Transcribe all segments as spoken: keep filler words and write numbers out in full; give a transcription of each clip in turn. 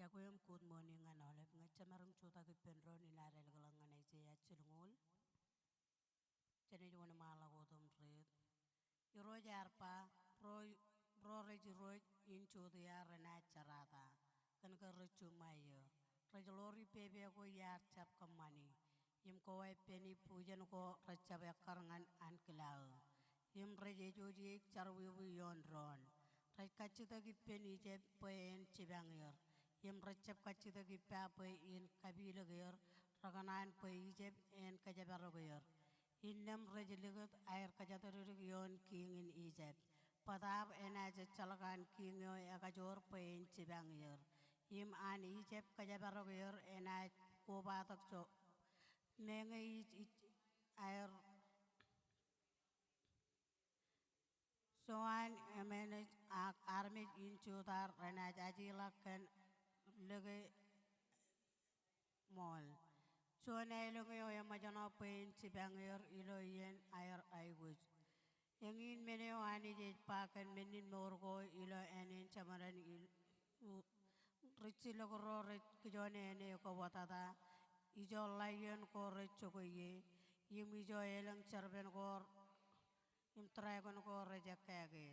Ekwe im good morning ñan aolep. Ñe jemaroñ jutak ippān doon in ad ālōkḷọk ñan Aiseia jilñuul. Jenaaj wōnṃaanḷọk wōt im read. Irooj ear ba, ro, ro rej irooj in Judia renaaj jerata, kōn ke rej juṃae eō. Rej ḷoori pepe ko iar jab kōṃṃani. Im kowaepāni bujen ko rej jab ekkar ñan ankilaaō. Im rej ejojeiik jerọwiwi ioon doon. Rej kajjitōk ippān Ijip bwe en jipañ er. Im rej jab kajjitōk ippa bwe in kapilōk er, rekōṇaan bwe Ijip en kōjparok er. Innām rej likūt aer kōjatdikdik ioon kiiñ in Ijip. Bōtaab enaaj ejjeḷọk an kiiñ eo ekajoor bwe en jipañ er. Im an Ijip kōjparok er enaaj kobatok jo. Meñe ij, ij, aer Joan eṃṃan ej ak armej in Juda renaaj ajeḷọk kōn lōke ṃool. Juon aelōñ eo eṃōjṇọ bwe en jipañ er ilo iien aer aikuj. Eñin men eo Anij ej ba kōn menninmour ko ilo ānen jeṃaden il, u, rijjilōk ro rej kijoone āne ko wōtata, ijo laion ko rej jokwe ie, im ijo elōñ jerpen ko im dragon ko rej ekkāke.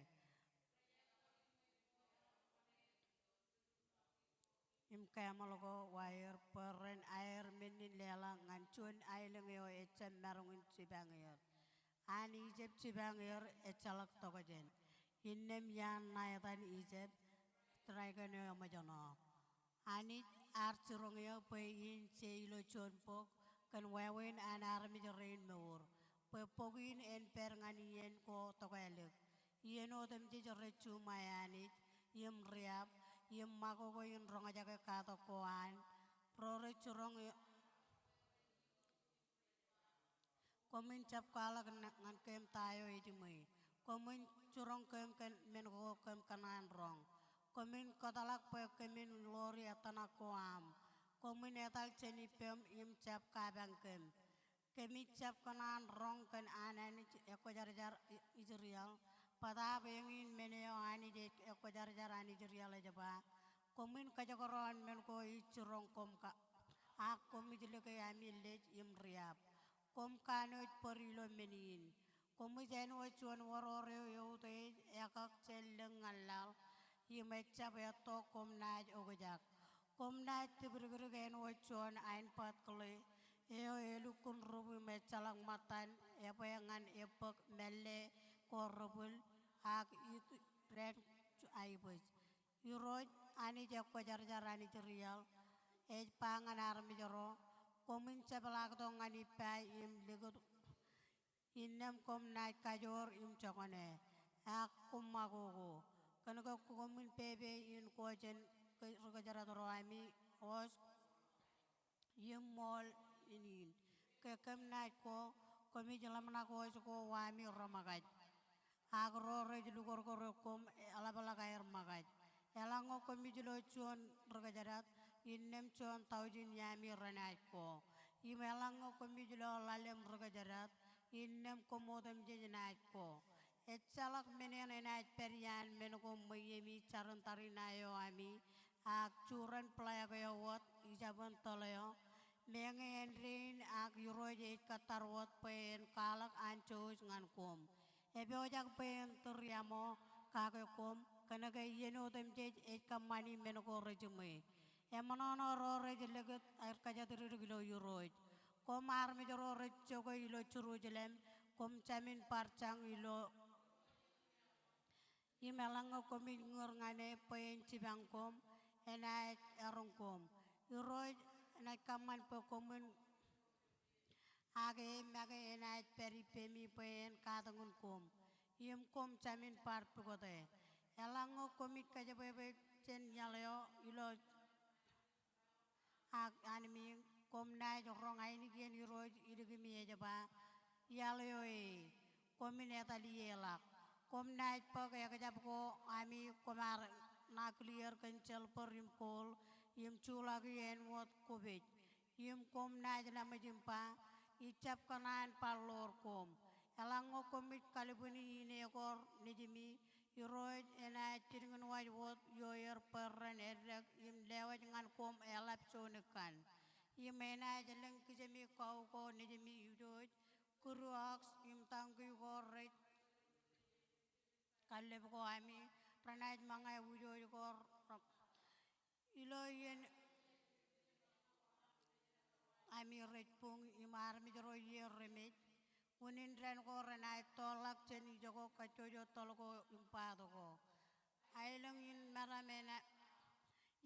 Im camel ko waer bwe ren aer menninleḷọk ñan juon aelōñ eo ejjab maroñ in jipañ er. An Ijip jipañ er ejjeḷọk tokjān. Innām iaan ṇa etan Ijip, dragon eo eṃōjṇọ. Anij ear jiroñ eō bwe in je ilo juon bok kōn wāween an armej rein mour, bwe bok in en pād ñan iien ko tokālik. Iien otemjej rej juṃae Anij, im riab, im ṃakoko in roñjake katak ko an, ro rej jiroñ eō. Koṃwin jab kwaḷọk ñan kōm ta eo ejiṃwe. Koṃwin jiroñ kōm kōn men ko kōm kōṇaan roñ. Koṃwin kōtḷọk bwe kōmin ḷoori ettōṇak ko aṃ. Koṃwin etal jān ippaṃ im jab kapañ kōm. Kōmij jab kōṇaan roñ kōn an Anij ekwōjarjar Israel. Bōtaab eñin men eo Anij ekwōjarjar an Israel ej ba, koṃwin kōjekdọọn men ko ij jiroñ koṃ ak koṃij lōke ami lej im riab. Koṃ kanooj bōd ilo men in. Koṃij āinwōt juon oror eo eutiej ekōk jān lōñ ñan laḷ, im ejjab etto koṃ naaj okjak. Koṃ naaj tipdikdik āinwōt juon aenbōt kile eo elukkuun rup im ejjeḷọk ṃōttan ebwe ñan ebbōk mālle ko rebwil ak iturūṃ aibōj. Irooj Anij ekwōjarjar an Israel ej ba ñan armej ro, koṃwin jepḷaaktok ñan ippa im likūt, innām koṃ naaj kajoor im jokwane, ak koṃ ṃakoko. Kōnke koṃwin pepe in ko jān ri kōjdat ro ami, wōj im ṃool in in. Ke kōm naaj ko, koṃij ḷōmṇak wōj ko waami reṃōkaj, ak ro rej lukōrkōre koṃ eḷapḷọk aer ṃōkaj. Eḷaññe koṃij lo juon ri kōjdat, innām juon taujin iaami renaaj ko. Im eḷaññe koṃij lo ḷalem ri kōjdat, innām koṃ otemjej naaj ko. Ejjeḷọk men eṇ enaaj pād iaan men ko ṃweiemi jarin tariṇae eo ami, ak juren black eo wōt ijabōn tōl eo. Meñe āindein ak Irooj ej kōttar wōt bwe en kwaḷọk anjouj ñan koṃ. Epojak bwe en tūriaṃo kake koṃ, kōnke iien otemjej ej kōṃṃani men ko rejiṃwe. Eṃōṇōṇō ro rej likūt aer kōjatdikdik ilo Irooj. Koṃ armej ro rej jokwe ilo Jerusalem, koṃ jāmin bar jañ ilo Im eḷaññe koṃij ñūr ñan e bwe en jipañ koṃ, enaaj eroñ koṃ. Irooj enaaj kōṃṃan bwe koṃwin ak e make enaaj pād ippemi bwe en katakin koṃ. Im koṃ jāmin bar pukote. Eḷaññe koṃij kōjebwebwe jān iaḷ eo ilo ak anmiiñ, koṃ naaj roñ ainikien Irooj ilikimi ej ba, iaḷ eo e, koṃin etaliieḷọk. Koṃ naaj bōk ekjab ko ami koṃ ar ṇa kilier kōn jelbōr im gold, im juḷọki āinwōt kopej. Im koṃ naaj laṃōj im ba, ij jab kōṇaan bar ḷoor koṃ. Eḷaññe koṃij kalbwini ine ko nejimi, Irooj enaaj jilkinwaj wōt ioer bwe ren eddek im lewōj ñan koṃ eḷap juon ekkan. Im enaaj lōñ kijemi kau ko nejemi ijooj, kūr oks im tañki ko rej kallib ko ami, renaaj ṃōñā ijooj ko ro-, ilo iien ami rej buñ im armej ro iiō remej. Unin dān ko renaaj toorḷọk jān ijoko kajjojo tōl ko im baat ko. Aelōñ in meram eṇ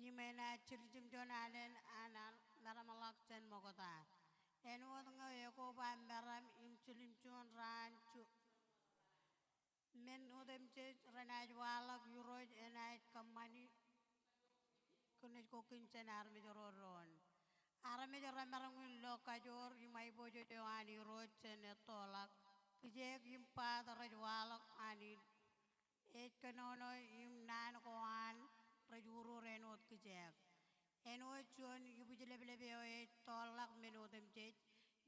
im enaaj jiljimjuon alen an meramḷọk jān ṃokta. Āinwōt ñe ekwe ba meram im jiljimjuon raan ju- Men otemjej renaaj waḷọk, Irooj enaaj kōṃṃani kōn ej kokin jān armej ro doon. Armej remaroñ in lo kajoor im aiboojoj eo an Irooj jān ettoḷọk. Kijeek im baat rej waḷọk an in. Ej kōnono im naan ko an rej urur āinwōt kijeek. Āinwōt juon ibwijleplep eo ej toorḷọk men otemjej,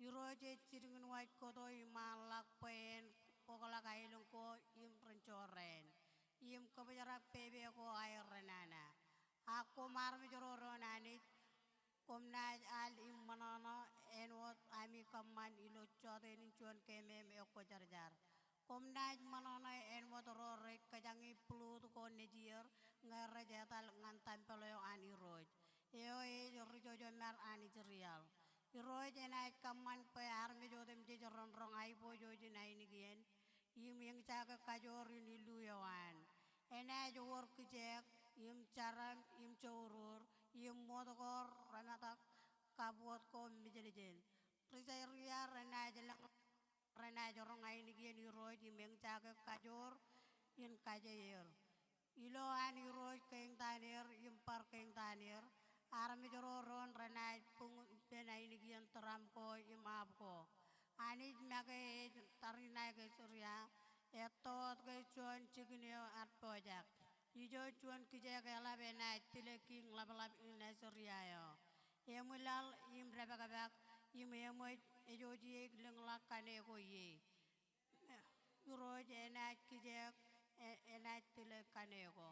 Irooj ej jilkinwaj kōto im ṃaanḷọk bwe en bōkḷọk aelōñ ko im ren jorrāān, im kōbōjrak pepe ko aer renana. A koṃ armej ro doon Anij, koṃ naaj al im ṃōṇōṇō āinwōt ami kōṃṃan ilo jọtenin juon keemem ekwōjarjar. Koṃ naaj ṃōṇōṇō āinwōt ro rej kōjañi blood ko nejier ñe rej etal ñan tempel eo an Irooj, eo ej ri jojo mar an Israel. Irooj enaaj kōṃṃan bwe armej otemjej ren roñ aiboojoj in ainikien im eñjake kajoor in illu eo an. Enaaj wōr kijeek im jarom im jourur im ṃōt ko remetak kab wōt ko mejeljel. Ri Siria renaaj lōñ renaaj roñ ainikien Irooj im eñjake kajoor in kaje er. Ilo an Irooj keeñtaan er im bar keeñtaan er, armej ro doon renaaj buñ ippān ainikien tūram ko im aab ko. Anij make ej tariṇae ke Siria, etto wōt ke juon jikin eo ear pojak. Ijo juon kijeek eḷap enaaj tile kiiñ ḷapḷap in Asiria eo. Eṃwilaḷ im dāpakpak im eṃōj ejojieik lōñḷọk kane ko ie. Irooj enaaj kijeek, e-, enaaj tile kane ko.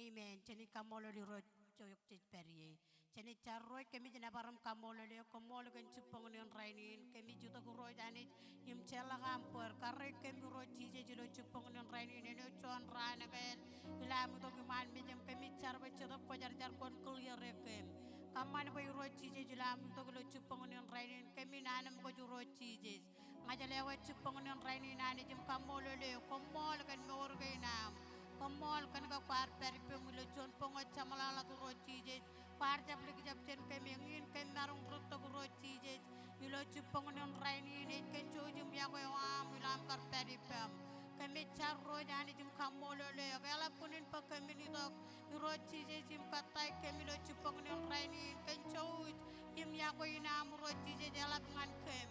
Amen. Jen kaṃṃoolol Irooj jokjej pād ie. Jen jar Irooj, kōmij nōbar im kaṃṃoolol eok, koṃṃool kōn jibboñōn in rainin. Kōmij itok Irooj Anij im jeorḷọk aṃ bōd. Karreoik kōm Irooj Jisōs ilo jibboñōn in rainin, āinwōt juon raan ekāāl ilo am itok iṃaan mejaṃ. Kōmij jar bwe Jetōb Kwōjarjar kwōn clear e kōm. Kōṃṃan bwe Irooj Jisōs ilo am itok ilo jibboñōn in rainin, kōmin anemkwōj Irooj Jisōs. Ña ij lewōj jibboñōn in rainin Anij im kaṃṃoolol eok, koṃṃool kōn mour kein aṃ. Koṃṃool kōn ke kwaar pād ippām ilo juon boñōj jeṃḷọkḷọk Irooj Jisōs. Kwaar jab likjab jān kōm eñin, kōm maroñ rūttok Irooj Jisōs. Ilo jibboñōn in rainin ej kōn jouj im yokwe eo aṃ ilo am kar pād ippām. Kōmij jar Irooj Anij im kaṃṃoolol eok, eḷap unin bwe kōmin itok Irooj Jisōs im kōttāik kōm ilo jibboñōn in rainin kōn jouj im yokwe in aṃ Irooj Jisōs eḷap ñan kōm.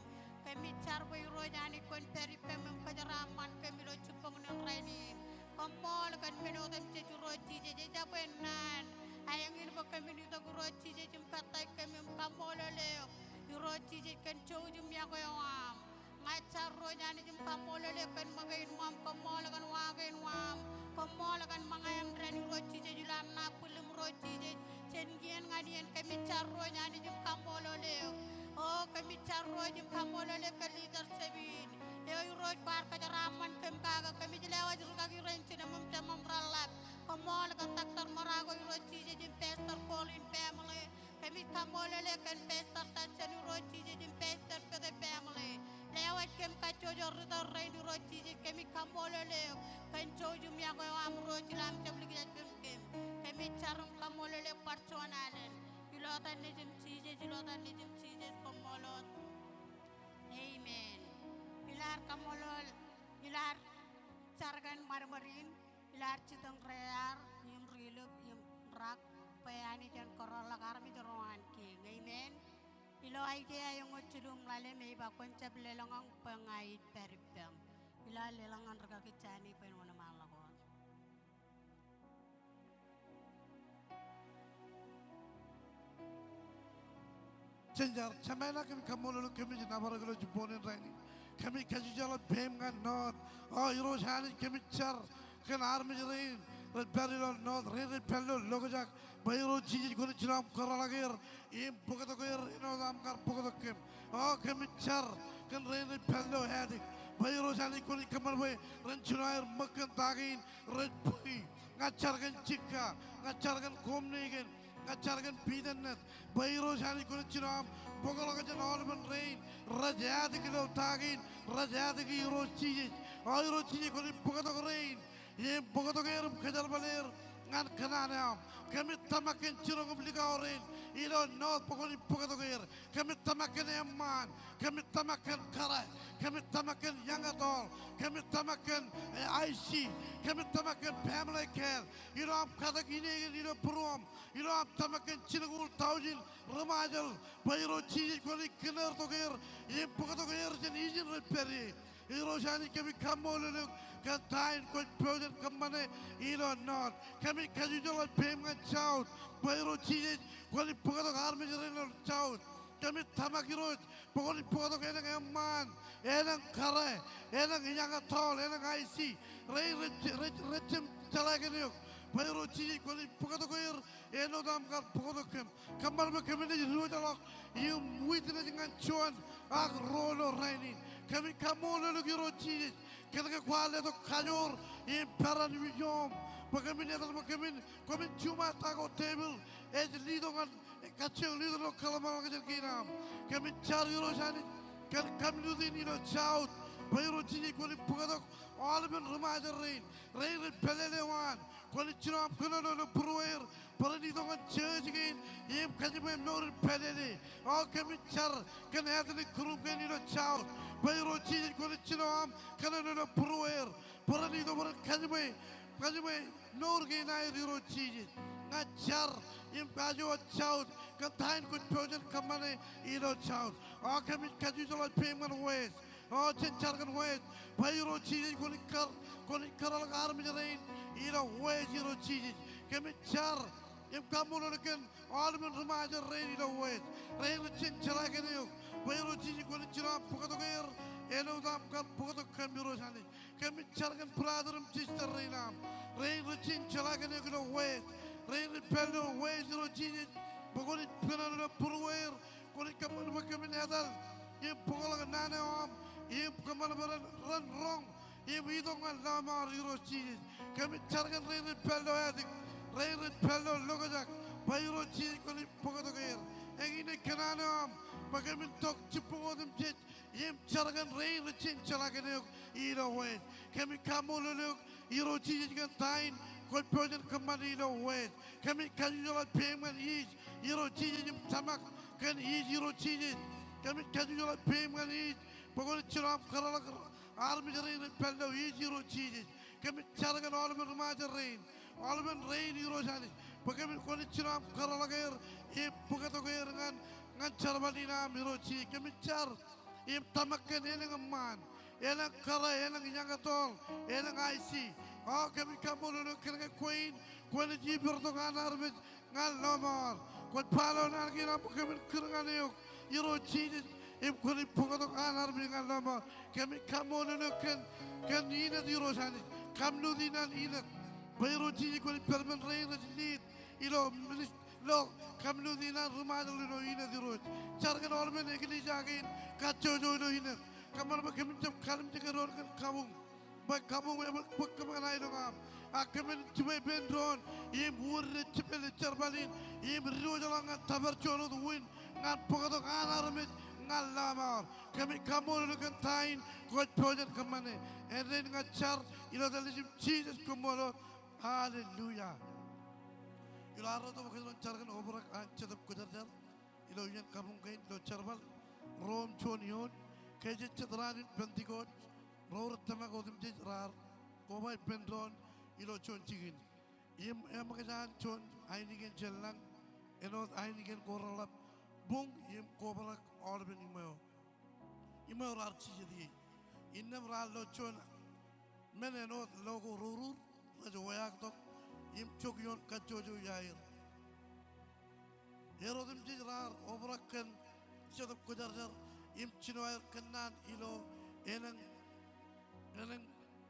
Kōmij jar bwe Irooj Anij kwōn pād ippām im kōjeraaṃṃan kōm ilo jibboñōn in rainin. Koṃṃool kōn men otemjej Irooj Jisōs, ejabwe naan. A eñin bwe kōmin itok Irooj Jisōs im kōttāik kōm im kaṃṃoolol eok Irooj Jisōs kōn jouj im yokwe eo aṃ. Ña ij jar Irooj Anij im kaṃṃoolol eok kōn ṃōk kein ṃōṃ, koṃṃool kōn wa kein waṃ, koṃṃool kōn ṃōñā im dān Irooj Jisōs ilo ad nōbar bwilim Irooj Jisōs jān iien ñan iien. Kōmij jar Irooj Anij im kaṃṃoolol eok. O kōmij jar Irooj im kaṃṃoolol eok kōn leadership in eo Irooj kwaar kōjeraaṃṃan kōm kake. Kōmij lewōj rūkaki rein jinem im jeṃṃōṃ reḷḷap. Koṃṃool kōn Doctor Morako Irooj Jisōs im Pastor Colin family. Kōmij kaṃṃoolol eok kōn Pastor Dodson Irooj Jisōs im Pastor Pete family. Lewōj kōm kajjojo ritōl rein Irooj Jisōs, kōmij kaṃṃoolol eok kōn jouj im yokwe eo aṃ Irooj ilo am jab likjab ippām kōm. Kōmij jar im kaṃṃoolol eok bar juon alen. Ilo etan Nejiṃ Jisōs, ilo etan Nejiṃ Jisōs, koṃṃool wōt. Amen. Ilo ad kaṃṃoolol, ilo ad jar kōn ṃadṃōd in, ilo ad jitōñ ri-ar im ri-ilōk im rak bwe Anij en kōrọọlḷọk armej ro an keiñ. Amen. Ilo Aiseia eñoul jilu im ḷalem ej ba, kwōn jab lelōñḷọk bwe ña ij pād ippām. Ilo ad lelōñ ñan rūkaki Jani bwe en wōnṃaanḷọk wōt. Jen jar. Jemān, kōmij kaṃṃoolol eok, kōmij nōbar eok ilo jibboñōn in rainin. Kōmij kajjojo ḷọk peiṃ ñan North. O Irooj Anij, kōmij jar kōn armej rein rej pād ilo North, rein rej pād ilo Lokjak, bwe Irooj Jisōs kwōnaaj jino aṃ kōrọọlḷọk er im bōktok er āinwōt aṃ kar bōktok kōm. O kōmij jar kōn rein rej pād ilo attic, bwe Irooj Anij kwōnaaj kōṃṃan bwe ren jino aer ṃōk kōn ta kein rej bōki. Ña jar kōn jikka, ña jar kōn koṃ neiken, ña jar kōn bitterness, bwe Irooj Anij kwōnaaj jino aṃ bōkḷọk jān aolepen rein rej attic ilo ta kein rej attic. Irooj Jisōs, o Irooj Jisōs kwōnaaj bōktok rein im bōktok er im kōjerbal er ñan kōṇaan eo aṃ. Kōmij tōmak kōn jiroñ im likao rein ilo North bwe kwōnaaj bōktok er. Kōmij tōmak kōn eṃṃaan, kōmij tōmak kōn kōrā, kōmij tōmak kōn young adult, kōmij tōmak kōn, eh, I C, kōmij tōmak kōn family care. Ilo aṃ katak ineken ilo būruōṃ, ilo aṃ tōmak kōn jilñuul taujin ri-Ṃajeḷ, bwe Irooj Jisōs kwōnaaj kinōrtok er im bōktok er jān ijin rej pād ie. Irooj Anij, kōmij kaṃṃoolol eok kōn ta in kwōj pojak in kōṃṃane ilo North. Kōmij kajjojo ḷọk peiṃ ñan South, bwe Irooj Jisōs kwōnaaj bōktok armej rein ilo South. Kōmij tōmak Irooj bwe kwōnaaj bōktok elōñ eṃṃaan, elōñ kōrā, elōñ young adult, elōñ I C, rein rej, rej, rej jab jeḷā kōn eok, bwe Irooj Jisōs kwōnaaj bōktok er āinwōt aṃ kar bōktok kōm. Kōṃṃan bwe kōmin ej diwōjḷọk im witness ñan juon ak ruo ilo rainin. Kōmij kaṃṃoolol eok Irooj Jisōs kōnke kwaar letok kajoor im peran ippān ippām bwe kōmin etal bwe kōmin, kōmin juṃae ta ko tepil ej letok ñan, kajjioñ letok ilo kōḷmānḷọkjeṇ kein aṃ. Kōmij jar Irooj Anij kōn community in ilo South, bwe Irooj Jisōs kwōnaaj bōktok aolepen ri-Ṃajeḷ rein, rein rej pālele waan. Kwōnaaj jino aṃ kōnono ilo būrueir bwe ren itok ñan church kein im kajiṃwe mour in pālele. O kōmij jar kōn ethnic group kein ilo South, bwe Irooj Jisōs kwōnaaj jino aṃ kōnono ilo būrueir bwe ren itok bwe ren kajiṃwe, kajiṃwe mour kein aer Irooj Jisōs. Ña jar im kajjojo South kōn ta in kwōj pojak in kōṃṃane ilo South. O kōmij kajjojo ḷọk peiṃ ñan West. O jen jar kōn West bwe Irooj Jisōs kwōnaaj kar, kwōnaaj kōrọọlḷọk armej rein ilo West Irooj Jisōs. Kōmij jar im kaṃṃoolol kōn aolepen ri-Ṃajeḷ rein ilo West, rein rej jañin jeḷā kōn eok, bwe Irooj Jisōs kwōnaaj jino aṃ bōktok er āinwōt aṃ kar bōktok kōm Irooj Anij. Kōmij jar kōn brother im sister rein aṃ, rein rej jañin jeḷā kōn eok ilo West, rein rej pād ilo West Irooj Jisōs, bwe kwōnaaj kōnono ilo būrueir, kwōnaaj kōṃṃan bwe kōmin etal im bōkḷọk naan eo aṃ im kōṃṃan bwe ren, ren roñ im itok ñan lọmọọr Irooj Jisōs. Kōmij jar kōn rein rej pād ilo attic, rein rej pād ilo Lokjak, bwe Irooj Jisōs kwōnaaj bōktok er. Eñin ej kōṇaan eo aṃ bwe kōmin tok jibboñ otemjej im jar kōn rein rej jañin jeḷā kōn eok ilo West. Kōmij kaṃṃoolol eok Irooj Jisōs kōn ta in kwōj pojak in kōṃṃane ilo West. Kōmij kajjojo ḷọk peiṃ ñan East Irooj Jisōs im tōmak kōn East Irooj Jisōs. Kōmij kajjojo ḷọk peiṃ ñan East bwe kwōnaaj jino aṃ kōrọọlḷọk armej rein rej pād ilo East Irooj Jisōs. Kōmij jar kōn aolepen ri-Ṃajeḷ rein, aolepen rein Irooj Anij, bwe kōmin, kwōnaaj jino aṃ kōrọọlḷọk er im bōktok er ñan, ñan jerbal in aṃ Irooj Jisōs. Kōmij jar im tōmak kōn elōñ eṃṃaan, elōñ kōrā, elōñ young adult, elōñ I C. O kōmij kaṃṃoolol eok kōnke kwe in kwōnaaj ippāertok an armej ñan lọmọọr. Kwōj ba ilo naan kein aṃ bwe kōmin kūr ñan eok Irooj Jisōs im kwōnaaj bōktok an armej ñan lọmọọr. Kōmij kaṃṃoolol eok kōn, kōn Enid Irooj Anij, community in an Enid, bwe Irooj Jisōs kwōnaaj pād ippān rein rej lead ilo minis-, ilo community in an ri-Ṃajeḷ ilo Enid Irooj. Jar kōn aolepen eklejia kein kajjojo ilo Enid. Kōṃṃan bwe kōmin jab kalimjeke doon kōn kabuñ, bwe kabuñ ej bōk, bōk kōṃṃan aelōñ aṃ. Ak kōmin jibwe ippān doon im uddin jipel ilo jerbal in im diwōjḷọk ñan tōpar juon wōt wind ñan bōktok an armej ñan lọmọọr. Kōmij kaṃṃoolol eok kōn ta in kwōj pojak in kōṃṃane. Āindein ña jar ilo etan Nejūṃ Jisōs, koṃṃool wōt. Hallelujah. Ilo arro itok bwe kōjeañ jar kōn obrak an Jetōb Kwōjarjar ilo iien kabuñ kein ilo jerbal. Rom juon eoon. Ke ejejjet raan in Pentekost, ro rej tōmak otemjej raar koba ippān doon ilo juon jikin im eṃōkaj an juon ainikien jān lañ āinwōt ainikien ko reḷap buñ im kobrak aolepen iṃweo. Iṃweo raar jijet ie. Innām raar lo juon men āinwōt lo ko rurur rej weaaktok im jok ioon kajjojo iaer. Er otemjej raar obrak kōn Jetōb Kwōjarjar im jino aer kōnnaan ilo elōñ, elōñ,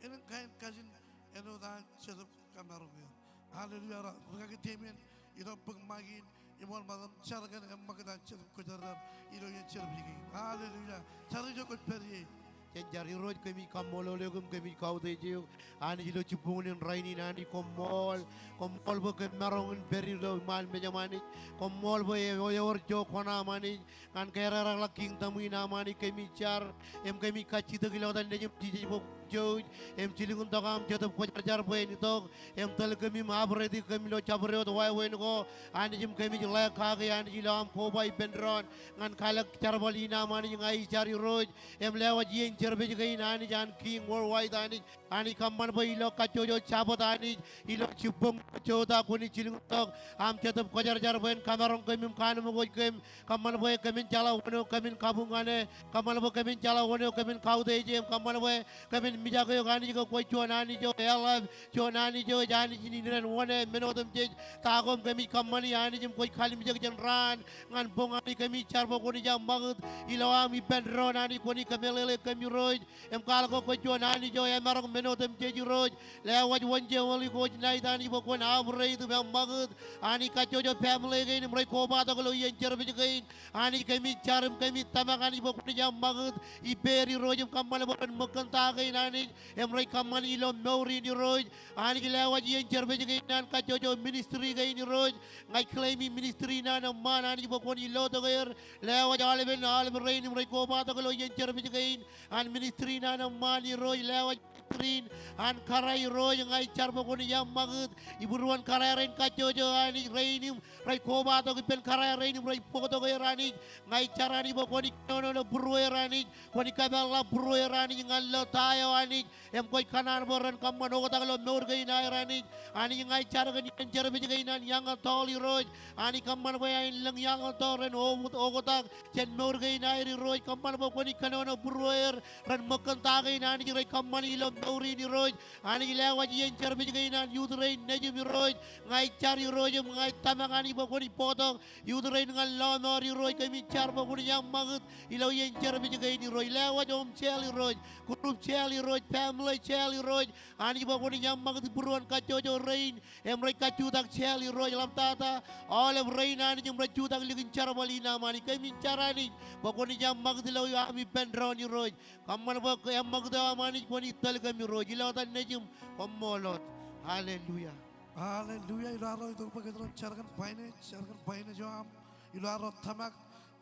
elōñ kain kajin āinwōt an Jetōb kamaroñ er. Hallelujah. Ri-kaki Damien, ilo bōk ṃaik in, im ṃool ṃōttan jar kōn eṃṃakūt an Jetōb Kwōjarjar ilo iien service kein. Hallelujah. Jar ijo kwōj pād ie. Jen jar. Irooj, kōmij kaṃṃoolol eok im kōmij kautiej eok, Anij, ilo jibboñōn in rainin. Anij, koṃṃool, koṃṃool bwe kōm maroñ in pād ilo iṃaan mejaṃ, Anij. Koṃṃool bwe ewōr ijo kuṇaṃ, Anij, ñan kōrōkrak kingdom in aṃ, Anij. Kōmij jar im kōmij kajjitōk ilo etan Nejiṃ Jisōs bwe kwōn jouj im jilkintok aṃ Jetōb Kwōjarjar bwe en itok im tōl kōm im operate kōm ilo jabdewōt wāween ko, Anij. Im kōmij ḷe kake, Anij, ilo aṃ koba ippān doon ñan kalōk jerbal in aṃ, Anij. Ña ij jar, Irooj, im lewōj iien service kein, Anij, an Kiiñ Worldwide, Anij. Anij, kōṃṃan bwe ilo kajjojo Jabōt, Anij, ilo jibboñ eo jota kwōnaaj jilkintok aṃ Jetōb Kwōjarjar bwe en kamaroñ kōm im kaanemkwōj kōm. Kōṃṃan bwe kōmin jeḷā wōn eo kōmin kabuñ ñan e. Kōṃṃan bwe kōmin jeḷā wōn eo kōmin kautiej e. Im kōṃṃan bwe kōmin mijak eok, Anij, ke kwōj juon Anij eo eḷap, juon Anij eo ej Anij in inenwōne men otemjej. Ta ko im kōmij kōṃṃani, Anij, im kwōj kalimjek jān raan ñan boñ, Anij. Kōmij jar bwe kwōnaaj eṃṃakūt ilo aṃ ippān doon, Anij. Kwōnaaj kōmeḷeḷe kōm, Irooj, im kwaḷọk ke kwōj juon Anij eo emaroñ men otemjej, Irooj. Lewōj Wednesday Holy Ghost night, Anij, bwe kwōn operate im eṃṃakūt, Anij, kajjojo family kein im rej kobatok ilo iien service kein. Anij, kōmij jar im kōmij tōmak, Anij, bwe kwōnaaj eṃṃakūt ippāer, Irooj, im kōṃṃan bwe ren ṃōk kōn ta kein, Anij, im rej kōṃṃani ilo mour in, Irooj. Anij, lewōj iien service kein an kajjojo ministry kein, Irooj. Ña ij claim ministry in an eṃṃaan, Anij, bwe kwōn ilotok er. Lewōj aolepen aolep rein im rej kobatok ilo iien service kein an ministry in an eṃṃaan, Irooj. Lewōj ministry in an kōrā, Irooj. Ña ij jar bwe kwōnaaj eṃṃakūt ibūruon kōrā rein kajjojo, Anij, rein im rej kobatok ippān kōrā rein im rej bōktok er, Anij. Ña ij jar, Anij, bwe kwōnaaj kōnono būrueir, Anij. Kwōnaaj kōpeḷḷọk būrueir, Anij, ñan lo ta eo, Anij, im kwōj kōṇaan bwe ren kōṃṃan oktak ilo mour kein aer, Anij. Anij, ña ij jar kōn iien service kein an young adult, Irooj. Anij, kōṃṃan bwe aelōñ young adult ren o-, oktak jān mour kein aer, Irooj. Kōṃṃan bwe kwōnaaj kōnono būrueir ren ṃōk kōn ta kein, Anij, rej kōṃṃani ilo mour in, Irooj. Anij, lewōj iien service kein an youth rein nejiṃ, Irooj. Ña ij jar, Irooj, im ña ij tōmak, Anij, bwe kwōnaaj bōktok youth rein ñan lọmọọr, Irooj. Kōmij jar bwe kwōnaaj eṃṃakūt ilo iien service kein, Irooj. Lewōj home cell, Irooj, group cell, Irooj, family cell, Irooj. Anij, bwe kwōnaaj eṃṃakūt būruon kajjojo rein im rej kajjutak cell, Irooj. Ḷaptata aolep rein, Anij, im rej jutak likin jerbal in aṃ, Anij. Kōmij jar, Anij, bwe kwōnaaj eṃṃakūt ilo aṃ ippān doon, Irooj. Kōṃṃan bwe eṃṃakūt eo aṃ, Anij, kwōnaaj tōl kōm, Irooj. Ilo etan Nejiṃ, koṃṃool wōt. Hallelujah. Hallelujah. Ilo arro itok bwe kōjro jar kōn finance, jar kōn finance eo aṃ. Ilo arro tōmak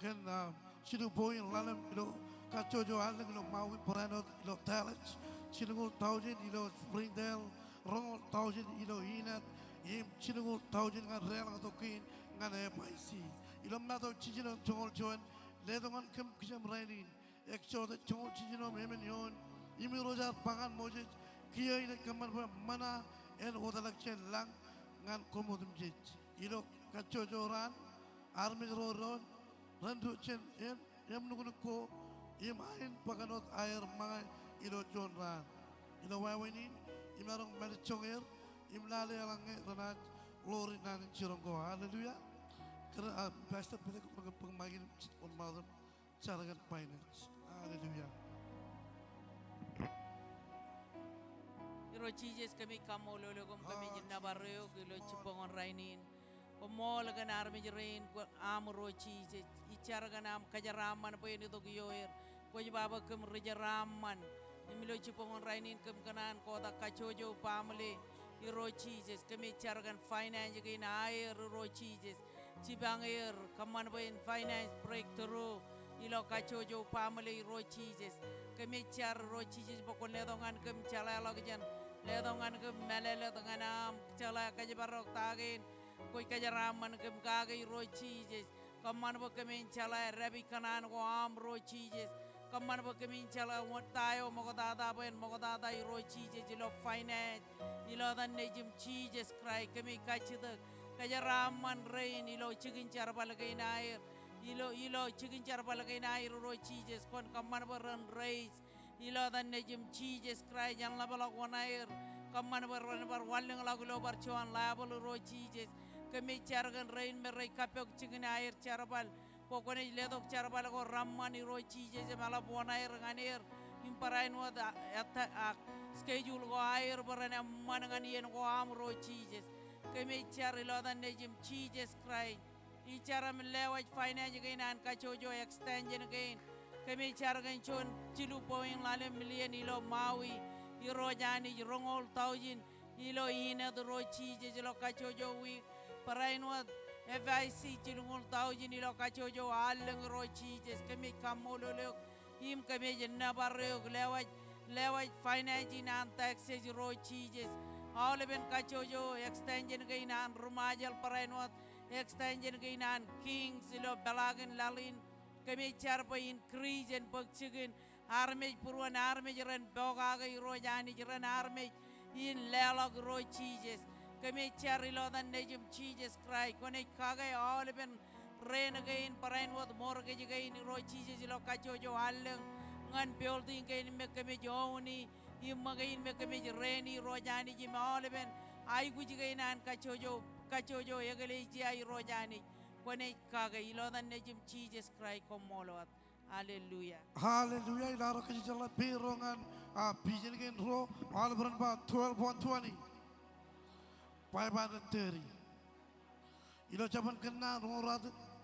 kōn, ah, jilu point ḷalem ilo kajjojo allōñ ilo Maui, barāinwōt ilo Dallas, jilñuul taujin ilo Springdale, roñoul taujin ilo Enid, im jilñuul taujin ñan deḷọñtok kein ñan F I C. Ilo Matu jiljino joñoul juon, letok ñan kōm kijem rainin, Exodus joñoul jiljino im emān eoon, im Irooj ear ba ñan Moses, kiiō inaaj kōṃṃan bwe mana en wōtlọk jān lañ ñan koṃ otemjej. Ilo kajjojo raan, armej ro doon, ren diwōj jān eṃ, eṃ nuknuk ko, im ain bōkan wōt aer ṃōñā ilo juon raan. Ilo wāween in, imaroñ mālejjoñer, im lale eḷaññe renaaj ḷoor naan in jiroñ ko. Hallelujah. Kōrā, ah, Pastor Peter, bōk, bōk ṃaik in, wōnṃaanḷọk im jar kōn finance. Hallelujah. Irooj Jisōs, kōmij kaṃṃoolol eok im kōmij nōbar eok ilo jibboñōn rainin. Koṃṃool kōn armej rein aṃ, Irooj Jisōs. Ij jar kōn aṃ kōjeraaṃṃan bwe en itok ioer. Kwōj ba bwe kōm ri jeraaṃṃan. Im ilo jibboñōn rainin kōm kōṇaan kotak kajjojo family, Irooj Jisōs. Kōmij jar kōn finance kein aer, Irooj Jisōs. Jipañ er, kōṃṃan bwe en finance breakthrough ilo kajjojo family, Irooj Jisōs. Kōmij jar, Irooj Jisōs, bwe kwōn letok ñan kōm jeḷāḷọkjeṇ, letok ñan kōm mālōtlōt ñan aṃ jeḷā kōjparok ta kein kwōj kōjeraaṃṃan kōm kake, Irooj Jisōs. Kōṃṃan bwe kōmin jeḷā dāpij kōṇaan ko aṃ, Irooj Jisōs. Kōṃṃan bwe kōmin jeḷā wōn ta eo ṃoktata bwe en ṃoktata, Irooj Jisōs, ilo finance. Ilo etan Nejiṃ Jisōs Kraist, kōmij kajjitōk kōjeraaṃṃan rein ilo jikin jerbal kein aer. Ilo, ilo jikin jerbal kein aer, Irooj Jisōs, kwōn kōṃṃan bwe ren raise. Ilo etan Nejiṃ Jisōs Kraist, en ḷapḷọk wōṇāer. Kōṃṃan bwe ren bar wanlōñḷọk ilo bar juon level, Irooj Jisōs. Kōmij jar kōn rein me rej kappok jikin aer jerbal. Bwe kwōnaaj letok jerbal ko reṃṃan, Irooj Jisōs, im eḷap wōṇāer ñan er. Im barāinwōt a, a, a schedule ko aer bwe ren eṃṃan ñan iien ko aṃ Irooj Jisōs. Kōmij jar ilo etan Nejiṃ Jisōs Kraist. Ij jar im lewōj finance kein an kajjojo extension kein. Kōmij jar kōn juon jilu point ḷalem million ilo Maui. Irooj Anij roñoul taujin ilo Enid Irooj Jisōs ilo kajjojo wiik. Barāinwōt F I C jilñoul taujin ilo kajjojo allōñ Irooj Jisōs. Kōmij kaṃṃoolol eok im kōmij nōbar eok lewōj, lewōj finance in an Texas Irooj Jisōs. Aolepen kajjojo extension kein an ri Ṃajeḷ barāinwōt extension kein an Kings ilo peḷaakin laḷ in. Kōmij jar bwe increase en bōk jikin armej būruon armej ren pokake Irooj Anij ren armej in leḷọk Irooj Jisōs. Kōmij jar ilo etan Nejiṃ Jisōs Kraist kwōnaaj kake aolepen rent kein barāinwōt mortgage kein Irooj Jisōs ilo kajjojo allōñ ñan building kein me kōmij own i im ṃōk kein me kōmij rent i Irooj Anij im aolepen aikuj kein an kajjojo, kajjojo eklejia Irooj Anij. Kwōnaaj kake ilo etan Nejiṃ Jisōs Kraist koṃṃool wōt. Hallelujah. Hallelujah. Ilo ad kōjejeḷā peiroñ ñan, ah, vision kein ruo, aolep ren ba twelve point twenty. Five hundred thirty. Ilo jabōn Kōnnaan roñoul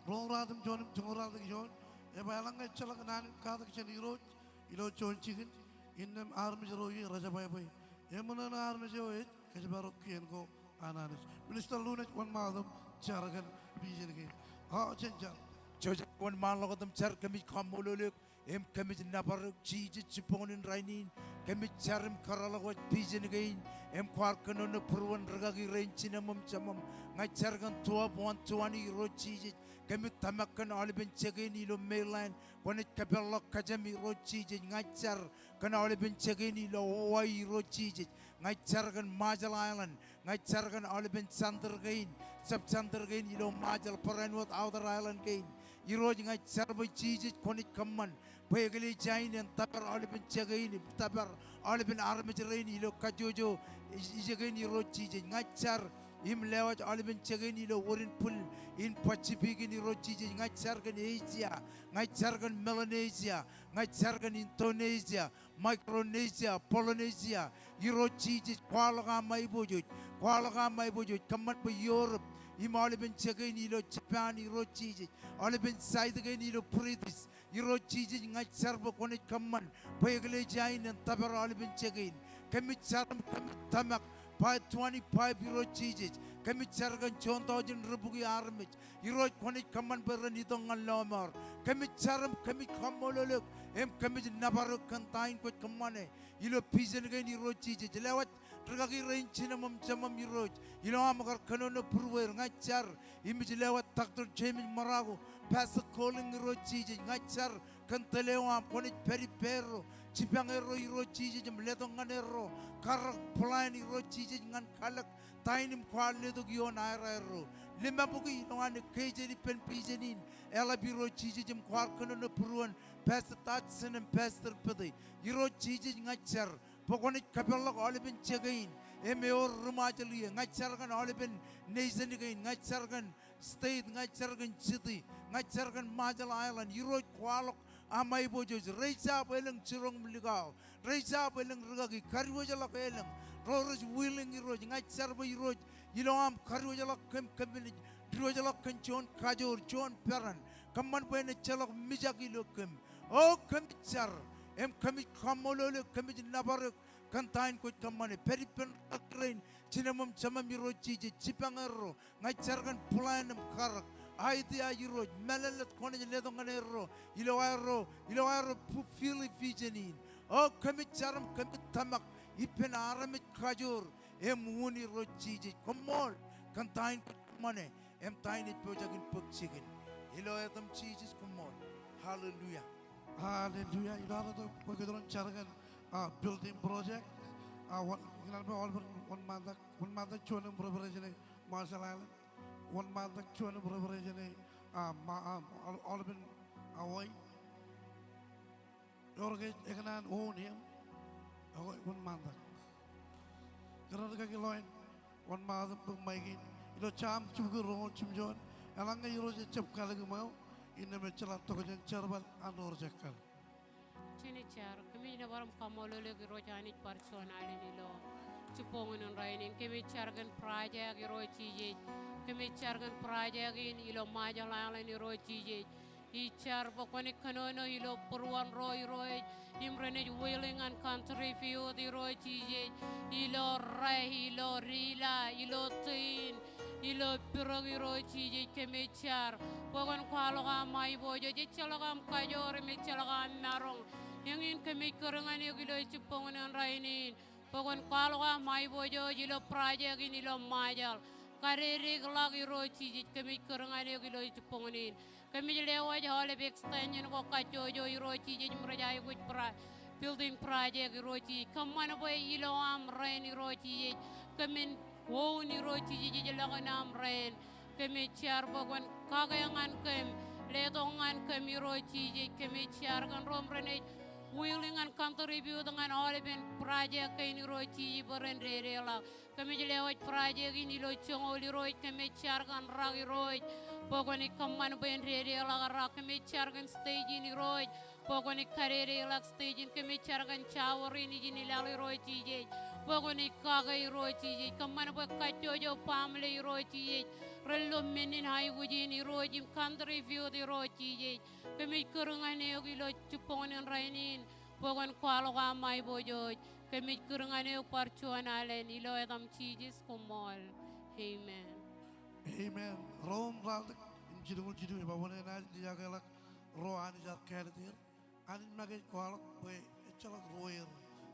ruatimjuon im joñoul ruatimjuon, ej ba eḷaññe ejjeḷọk naan in katak jān Irooj ilo juon jikin, innām armej ro ie rej jebwābwe. Eṃōṇōṇō armej eo ej kōjparok kien ko an Anij. Minister Lunaj, wōnṃaanḷọk im jar kōn vision kein. O, jen jar. Joseph, wōnṃaanḷọk im jar. Kōmij kaṃṃoolol eok im kōmij nōbar eok Jisōs jibboñōn in rainin. Kōmij jar im kōrọọlḷọk wōj vision kein im kwaar kōnono būruon rikaki rein jinem im jemem. Ña ij jar kōn twelve one twenty Irooj Jisōs. Kōmij tōmak kōn aolepen jekien ilo mainland. Kwōnaaj kōpeḷḷọk kōjām Irooj Jisōs. Ña ij jar kōn aolepen jekien ilo Hawaii Irooj Jisōs. Ña ij jar kōn Marshall Island. Ña ij jar kōn aolepen center kein, sub-center kein ilo Marshall barāinwōt outer island kein. Irooj, ña ij jar bwe Jisōs kwōnaaj kōṃṃan bwe eklejia in en tōpar aolepen jekien im tōpar aolepen armej rein ilo kajjojo ijekien Irooj Jisōs. Ña ij jar im lewōj aolepen jekien ilo wōt in bwil in Pacific in Irooj Jisōs. Ña ij jar kōn Asia, ña ij jar kōn Melanesia, ña ij jar kōn Indonesia, Micronesia, Polynesia, Irooj Jisōs, kwaḷọk aṃ aiboojoj, kwaḷọk aṃ aiboojoj, kōṃṃan bwe Europe, im aolepen jekien ilo Japan, Irooj Jisōs, aolepen side kein ilo British, Irooj Jisōs, ña ij jar bwe kwōnaaj kōṃṃan bwe eklejia in en tōpar aolepen jekien. Kōmij jar im kōmij tōmak, ba twenty-five Irooj Jisōs, kōmij jar kōn juon taujin ri-bukwi armej, Irooj kwōnaaj kōṃṃan bwe ren itok ñan lọmọọr. Kōmij jar im kōmij kaṃṃoolol eok, im kōmij nōbar eok kōn ta in kwōj kōṃṃane ilo vision kein Irooj Jisōs. Lewōj rikaki rein jinem im jemem Irooj. Ilo aṃ kar kōnono būrueir, ña ij jar im ij lewōj Doctor James Maraku, Pastor Colin Irooj Jisōs. Ña ij jar kōn tōl eo aṃ kwōnaaj pād ippārro, jipañ erro Irooj Jisōs im letok ñan erro karōk plan Irooj Jisōs ñan kalōk ta in im kwaar letok ioon aerro. Limabukwi ilowaan kōjān ippān vision in eḷap Irooj Jisōs im kwaar kōnono būruon Pastor Dodson im Pastor Pete. Irooj Jisōs ña ij jar bwe kwōnaaj kōpeḷḷọk aolepen jekien im ewōr ri-Ṃajeḷ ie. Ña ij jar kōn aolepen nation kein, ña ij jar kōn state, ña ij jar kōn city, ña ij jar kōn Marshall Island. Irooj kwaḷọk aṃ aiboojoj, raise up elōñ jiroñ im likao, raise up elōñ rikaki, kadiwōjḷọk elōñ ro rej willing Irooj. Ña ij jar bwe Irooj ilo aṃ kadiwōjḷọk kōm, kōm naaj diwōjḷọk kōn juon kajoor, juon peran, kōṃṃan bwe en ejjeḷọk mijak ilo kōm. O kōmij jar im kōmij kaṃṃoolol eok, kōmij nōbar eok kōn ta in kwōj kōṃṃane. Pād ippān rikaki rein jinem im jemem Irooj Jisōs, jipañ erro. Ña ij jar kōn plan im karōk, idea Irooj, mālōtlōt kwōnaaj letok ñan erro ilo aerro, ilo aerro fulfill vision in. O kōmij jar im kōmij tōmak ippān armej kajoor im un Irooj Jisōs. Koṃṃool kōn ta in kwōj kōṃṃane im ta in ej pojak in bōk jikin. Ilo etaṃ Jisōs, koṃṃool. Hallelujah. Hallelujah. Ilo ad itok bwe kōjro en jar kōn, ah, building project. Ah, wōn, ikōṇaan bwe aolepen wōnṃaantak, wōnṃaantak juon im represent e Marshall Island. Wōnṃaantak juon im represent e, ah, ma, ah, aol-, aolepen Hawaii. Ewōr ke ekōṇaan own him? Okay, wōnṃaantak. Kōrā rikaki ḷọk in, wōnṃaantak im bōk mic in. Ilo Sam jibukwi roñoul jimjuon, eḷaññe Irooj ejab kalōk iṃweo, innām ejjeḷọk tokjān jerbal an ro rej kalōk. Jen jar, kōmij nōbar im kaṃṃoolol eok Irooj Anij bar juon alen ilo jibboñōn in rainin. Kōmij jar kōn project Irooj Jisōs. Kōmij jar kōn project in ilo Ṃajeḷ aelōñ Irooj Jisōs. Ij jar bwe kwōnaaj kōnono ilo būruon ro Irooj im renaaj willing ñan contribute Irooj Jisōs. Ilo rā, ilo rila, ilo tein, ilo pirōk Irooj Jisōs kōmij jar bwe kwōn kwaḷọk aṃ aiboojoj, ejjeḷọk aṃ kajoor im ejjeḷọk aṃ maroñ. Eñin kōmij kūr ñan eok ilo jibboñōn in rainin bwe kwōn kwaḷọk aṃ aiboojoj ilo project in ilo Ṃajeḷ. Kadedeḷọk Irooj Jisōs, kōmij kūr ñan eok ilo jibboñōn in. Kōmij lewōj aolep extension ko kajjojo Irooj Jisōs im rej aikuj pro-, building project Irooj Jisōs. Kōṃṃan bwe ilo aṃ rein Irooj Jisōs. Kōmin own Irooj Jisōs, ejjeḷọk in aṃ rein. Kōmij jar bwe kwōn kake ñan kōm, letok ñan kōm Irooj Jisōs. Kōmij jar kōn ro im renaaj willing ñan contribute ñan aolepen project kein Irooj Jisōs bwe ren dedeḷọk. Kōmij lewōj project in ilo joñoul Irooj, kōmij jar kōn rak Irooj bwe kwōnaaj kōṃṃan bwe en dedeḷọk rak. Kōmij jar kōn stage in Irooj bwe kwōnaaj kadedeḷọk stage in. Kōmij jar kōn shower in ijin ilaḷ Irooj Jisōs bwe kwōnaaj kake Irooj Jisōs. Kōṃṃan bwe kajjojo family Irooj Jisōs ren lo men in aikuj in Irooj im contribute Irooj Jisōs. Kōmij kūr ñan eok ilo jibboñōn in rainin bwe kwōn kwaḷọk aṃ aiboojoj. Kōmij kūr ñan eok bar juon alen ilo etaṃ Jisōs, koṃṃool. Amen. Amen. Ro im raelōñ im jilñuul jilu, ij ba bwe enaaj likakḷọk ro Anij ear kāālōt er. Anij make ej kwaḷọk bwe ejjeḷọk ro er.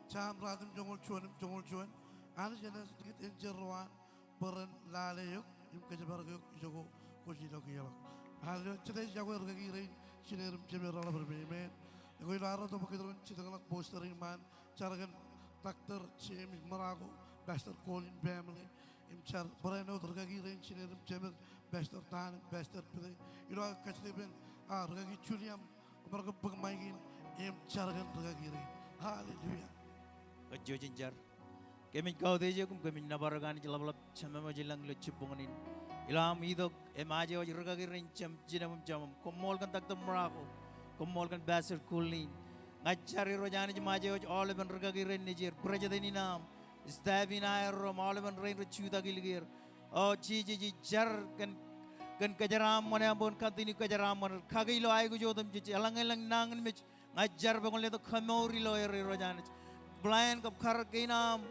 Sam ratimjuonñoul juon im joñoul juon. Anij enaaj likūt enjeḷ ro an bwe ren lale eok im kōjparok eok ijoko kwōj ilọk ieḷọk. Hallelujah. Jete ej yokwe rikaki rein jineer im jemeer aḷap rein. Amen. Ekwe ilo arro tok bwe kōjro en jitōñḷọk poster in ṃaan, jar kōn Doctor James Murako, Pastor Colin family, im jar barāinwōt rikaki rein jineer im jemeer, Pastor Dan im Pastor Pete. Ilo aō kajjitōk ippān, a, rikaki Juliam, bar kōn bōk maik in im jar kōn rikaki rein. Hallelujah. Kajjojo jen jar. Kōmij kautiej eok im kōmij nōbar eok Anij ḷapḷap Jemem eo ej ilañ ilo jibboñōn in. Ilo aṃ itok im aje wōj rikaki rein jemām, jinōm im jemām. Koṃṃool kōn Doctor Murako. Koṃṃool kōn Pastor Colin. Ña ij jar Irooj Anij im aje wōj aolepen rikaki rein nejier, president in aṃ, staff in aerro im aolepen rein rej jutak ilikier. O Jisōs, ij jar kōn, kōn kōjeraaṃṃan eo aṃ bwe kwōn continue kōjeraaṃṃan er. Kake ilo aikuj otemjej, eḷaññe elōñ nañinmej, ña ij jar bwe kwōn letok kemour ilo er Irooj Anij. Plan kab karōk kein aṃ,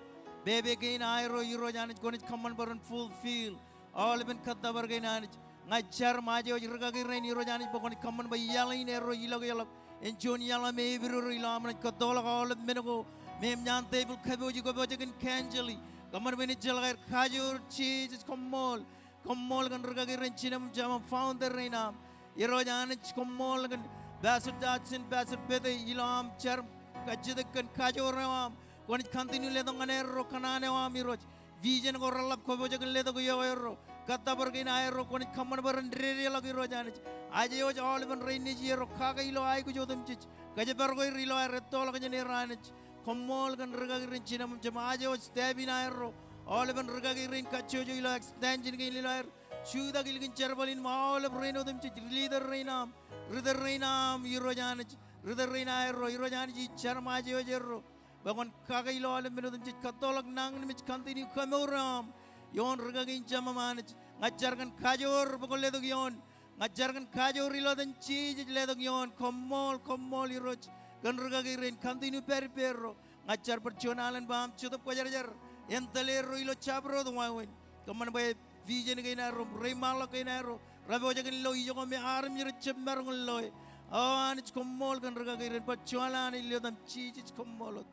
pepe kein aerro Irooj Anij, kwōnaaj kōṃṃan bwe ren fulfill aolepen kōttōpar kein Anij. Ña ij jar im aje wōj rikaki rein Irooj Anij bwe kwōnaaj kōṃṃan bwe iaḷ in erro ilọk ieḷap en juon iaḷ eo me epidodo ilo aṃ naaj kōttoḷọk aolep men ko me eṃōj an tepil kōpooji, kōpooje kōn kanjeli. Kōṃṃan bwe en ejjeḷọk aer kajoor. Jisōs, koṃṃool. Koṃṃool kōn rikaki rein jinōm im jemām, founder rein aṃ. Irooj Anij, koṃṃool kōn Pastor Judson, Pastor Pete, ilo aṃ jar im kajjitōk kōn kajoor eo aṃ. Kwōnaaj continue letok ñan erro kōṇaan eo aṃ Irooj. Vision ko reḷap kōpooje kōn letok ioerro. Kōttōpar kein aerro kwōnaaj kōṃṃan bwe ren dedeḷọk Irooj Anij. Aje wōj aolepen rein nejierro kake ilo aikuj otemjej. Kōjparok er ilo aer ettoḷọk jān er Anij. Koṃṃool kōn rikaki rein jinōm im jemām, aje wōj staff in aerro. Aolepen rikaki rein kajjojo ilo extension kein ilo aer jutak ilikin jerbal in im aolep rein otemjej, leader rein aṃ, ritōl rein aṃ Irooj Anij, ritōl rein aerro Irooj Anij, ij jar im aje wōj erro bwe kwōn kake ilo aolep men otemjej, kōttoḷọk nañinmej, continue kemour eo aṃ ioon rikaki in jemām Anij. Ña ij jar kōn kajoor bwe kwōn letok ioon. Ña ij jar kōn kajoor ilo etan Jisōs, letok ioon. Koṃṃool, koṃṃool Irooj kōn rikaki rein, continue pād ippārro. Ña ij jar bar juon alen bwe aṃ Jetōb Kwōjarjar en tōl erro ilo jabdewōt wāween. Kōṃṃan bwe vision kein aerro, reiṃaanḷọk kein aerro, repojak in lo ijoko me armej rej jab maroñ in loe. O Anij, koṃṃool kōn rikaki rein, bar juon alen ilo etan Jisōs, koṃṃool wōt.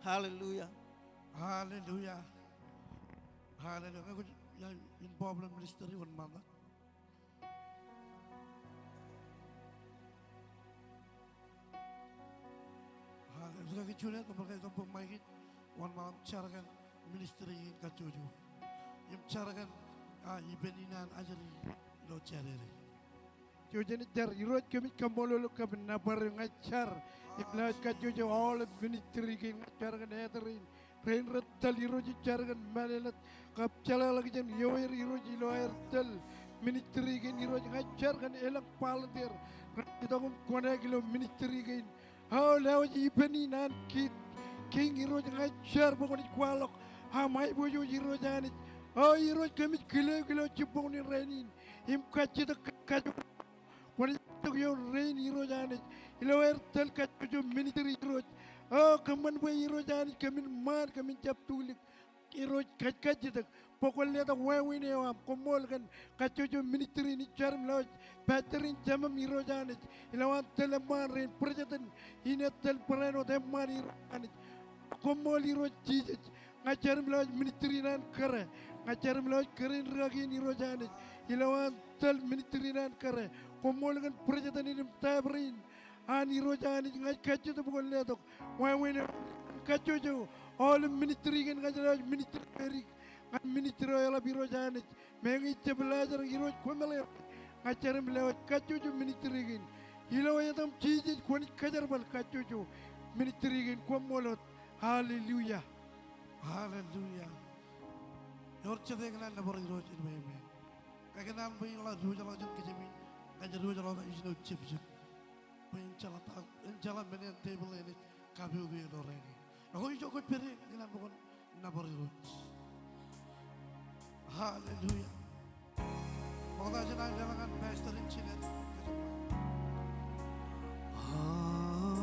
Hallelujah. Hallelujah. Hallelujah. Ñe kwōj, ya, involve ilo ministry wōnṃaanḷọk. Hallelujah. Rikaki Juliet, kōṃṃan ke itok bōk maik in, wōnṃaanḷọk im jar kōn ministry in kajjojo. Im jar kōn, a, ippān in an ajri ilo Jādede. Jouj jen jar. Irooj, kōmij kaṃṃoolol eok kab nōbar eok. Ña ij jar im lewōj kajjojo aolep ministry kein. Ña ij jar kōn elder in, rein rej tōl. Irooj, ij jar kōn mālōtlōt kab jeḷāḷọkjeṇ ioer Irooj ilo aer tōl ministry kein. Irooj, ña ij jar kōn elōñ volunteer rej itok im connect ilo ministry kein. O lewōj ippān in an ki, kiiñ Irooj, ña ij jar bwe kwōnaaj kwaḷọk aṃ aiboojoj Irooj Anij. O Irooj, kōmij kile kile ilo jibboñ in rainin im kajjitōk kōn kajoor. Kwōnaaj itok ioon rein Irooj Anij ilo aer tōl kajjojo ministry Irooj. O kōṃṃan bwe Irooj Anij kōmin ṃaan, kōmin jab tulik. Irooj, kajkajjitōk bwe kwōn letok wāween eo aṃ. Koṃṃool kōn kajjojo ministry in. Ij jar im lewōj pastor in, jemem Irooj Anij, ilowaan tōl eṃṃaan rein, president in, tōl barāinwōt eṃṃaan Irooj Anij. Koṃṃool Irooj Jisōs. Ña ij jar im lewōj ministry in an kōrā. Ña ij jar im lewōj kōrā in rikaki in Irooj Anij, ilowaan tōl ministry in an kōrā. Koṃṃool kōn president in im taipeer in an Irooj Anij. Ña ij kajjitōk bwe kwōn letok wāween eo kajjojo aolep ministry kein. Ña ij lewōj ministry eo edik, ñan ministry eo eḷap Irooj Anij. Meñe ij jab laajrak Irooj, kwōmeḷeḷe. Ña ij jar im lewōj kajjojo ministry kein. Ilo etaṃ Jisōs kwōnaaj kajerbal kajjojo ministry kein. Koṃṃool wōt. Hallelujah. Hallelujah. Ewōr jete ikōṇaan nōbar Irooj in, amen. Ña ikōṇaan bwe in ḷak diwōjḷọk jān kōjām in, ña ij diwōjḷọk ijin eo jepjep. Bwe en jeḷā ta, en jeḷā men eo an tepil eṇ ej kapook eō ilo rainin. Ak ijo kwōj pād ie, ikōṇaan bwe kwōn nōbar Irooj. Hallelujah. Ṃokta jān aō leḷọk ñan pastor in jined. Hallelujah.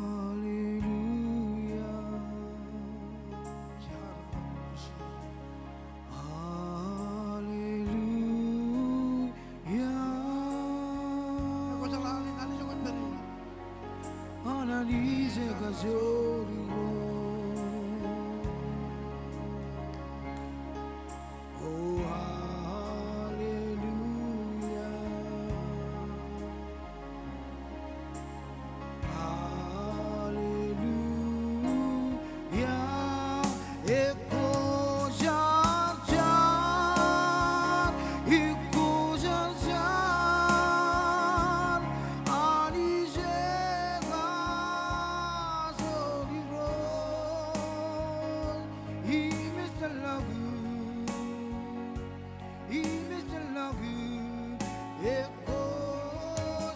Hallelujah. Anij ej kajoor Irooj. Oh, hallelujah. Hallelujah. Ekwe jar jar, ekwe jar jar, Anij ej kajoor Irooj. Im ej tōl ḷọk, im ej tōl ḷọk, ekwe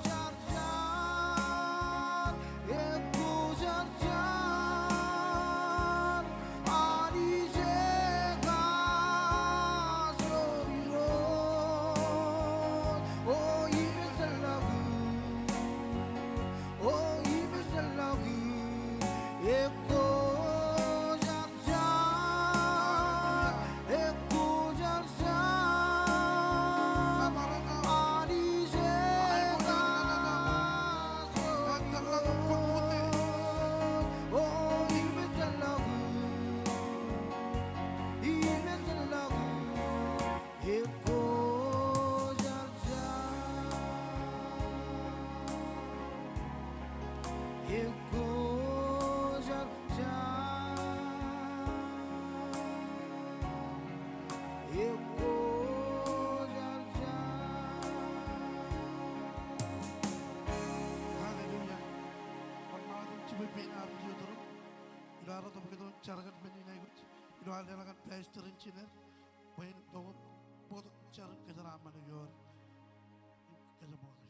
jar jar, ekwe jar jar, Anij ej kajoor Irooj. O im ej tōl ḷọk, o im ej tōl ḷọk, ekwe jar jar, ekwe jar jar, Anij ej kajoor Irooj. O im ej tōl ḷọk, im ej tōl ḷọk, ekwe jar jar, ekwe jar jar, ekwe jar jar. Hallelujah. Kwōn ṃakūt im jipañ pein armej eo iturūṃ ilo ad tok bwe jen jar kōn men in aikuj ilo ad leḷọk ñan pastor in jined bwe en itok im bōktok jar kōjeraaṃṃan eo ioer. Kōjeraaṃṃan.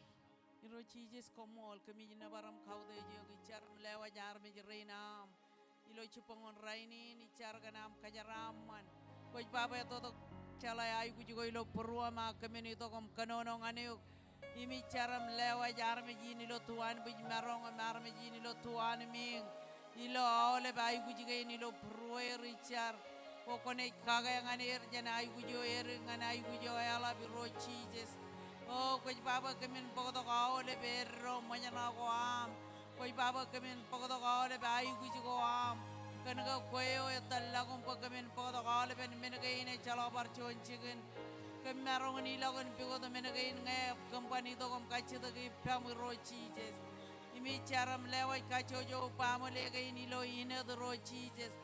Irooj Jisōs, koṃṃool, kōmij nōbar im kautiej eok. Ij jar im lewōj armej rein aṃ ilo jibboñōn rainin. Ij jar kōn aṃ kōjeraaṃṃan. Kwōj ba bwe ettotok jeḷā aikuj ko ilo būruōm, ak kōmin itok im kōnono ñan eok. Im ij jar im lewōj armej in ilo tuanbwijmaroñ im armej in ilo tuanmiiñ. Ilo aolep aikuj kein ilo būrueir, ij jar bwe kwōnaaj kake ñan er jān aikuj eo edik ñan aikuj eo eḷap, Irooj Jisōs. O kwōj ba bwe kōmin bōktok aolep eddo ṃōjṇọ ko aṃ. Kwōj ba bwe kōmin bōktok aolep aikuj ko aṃ. Kōn ke kwe eo etōllọkūṃ bwe kōmin bōktok aolepen men kein ejjeḷọk bar juon jikin. Kōm maroñ in ilọk in pukot men kein ñe kōm ban itok im kajjitōk ippaṃ, Irooj Jisōs. Im ij jar im lewōj kajjojo baaṃle kein ilo inōt, Irooj Jisōs.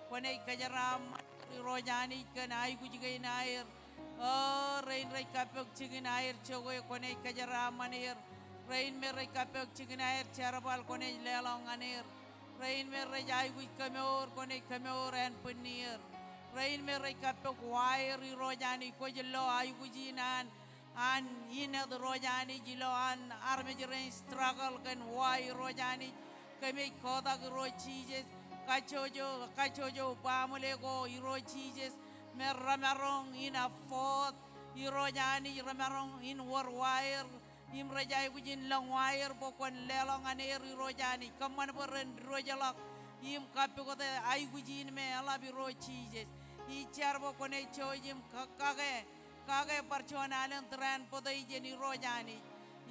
Kwōnaaj kōjeraaṃṃan, Irooj Anij, kōn aikuj kein aer. O, rein rej kappok jikin aer jokwe, kwōnaaj kōjeraaṃṃan er. Rein me rej kappok jikin aer jerbal, kwōnaaj leḷọk ñan er. Rein me rej aikuj kemour, kwōnaaj kemour ānbwinnier. Rein me rej kappok waer, Irooj Anij, kwōj lo aikuj in an an inōt, Irooj Anij, ilo an armej rein struggle kōn wa, Irooj Anij. Kōmij kotak Irooj Jisōs, kajjojo, kajjojo baaṃle ko Irooj Jisōs, me remaroñ in afford, Irooj Anij, remaroñ in wōr waer, im rej aikuj in lōñ waer bwe kwōn leḷọk ñan er Irooj Anij. Kōṃṃan bwe ren diwōjḷọk im kappukot aikuj in me eḷap Irooj Jisōs. Ij jar bwe kwōnaaj jouj im kake, kake bar juon alen tūraan bōtōjjān Irooj Anij.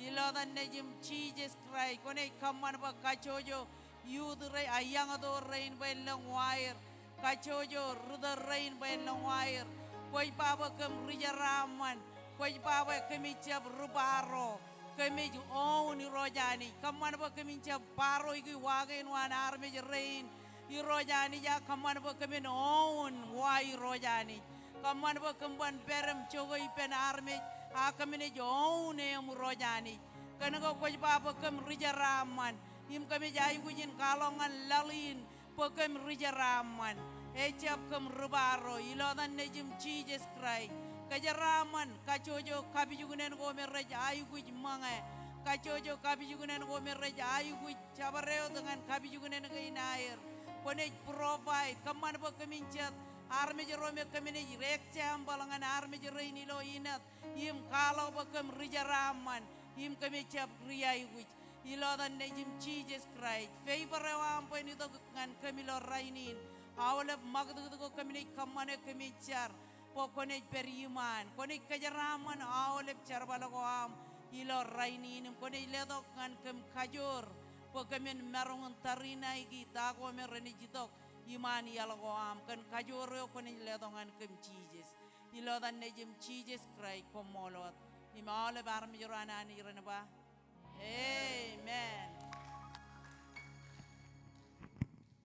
Ilo etan Nejiṃ Jisōs Kraist, kwōnaaj kōṃṃan bwe kajjojo youth rein, a, young adult rein bwe en lōñ waer. Kajjojo ritōl rein bwe en lōñ waer. Kwōj ba bwe kōm ri jeraaṃṃan. Kwōj ba bwe kōmij jab ri baro. Kōmij own Irooj Anij. Kōṃṃan bwe kōmin jab baro ikijjeen wa kein waan armej rein. Irooj Anij, a kōṃṃan bwe kōmin own wa Irooj Anij. Kōṃṃan bwe kōm ban pād im jokwe ippān armej, a kōm naaj own eṃ Irooj Anij. Kōn ke kwōj ba bwe kōm ri jeraaṃṃan. Im kōmij aikuj in kwaḷọk ñan laḷ in bwe kōm ri jeraaṃṃan. Ejjab kōm ri baro, ilo etan Nejiṃ Jisōs Kraist. Kōjeraaṃṃan, kajjojo kapijuknen ko me rej aikuj ṃōñā. Kajjojo kapijuknen ko me rej aikuj jabdewōt ñan kapijuknen kein aer. Kwōnaaj provide, kōṃṃan bwe kōmin jet armej ro me kōm naaj example ñan armej rein ilo inōt. Im kwaḷọk bwe kōm ri jeraaṃṃan. Im kōmij jab ri aikuj. Ilo etan Nejiṃ Jisōs Kraist. Favor eo aṃ bwe en itok ñan kōm ilo rainin. Aolep ṃakūtkūt ko kōm naaj kōṃṃane kōmij jar bwe kwōnaaj pād iṃaan. Kwōnaaj kōjeraaṃṃan aolep jerbal ko aṃ ilo rainin im kwōnaaj letok ñan kōm kajoor bwe kōmin maroñ in tariṇaiki ta ko me renaaj itok iṃaan iaḷ ko aṃ kōn kajoor eo kwōnaaj letok ñan kōm Jisōs. Ilo etan Nejiṃ Jisōs Kraist koṃṃool wōt. Im aolep armej ro an Anij ren ba, amen.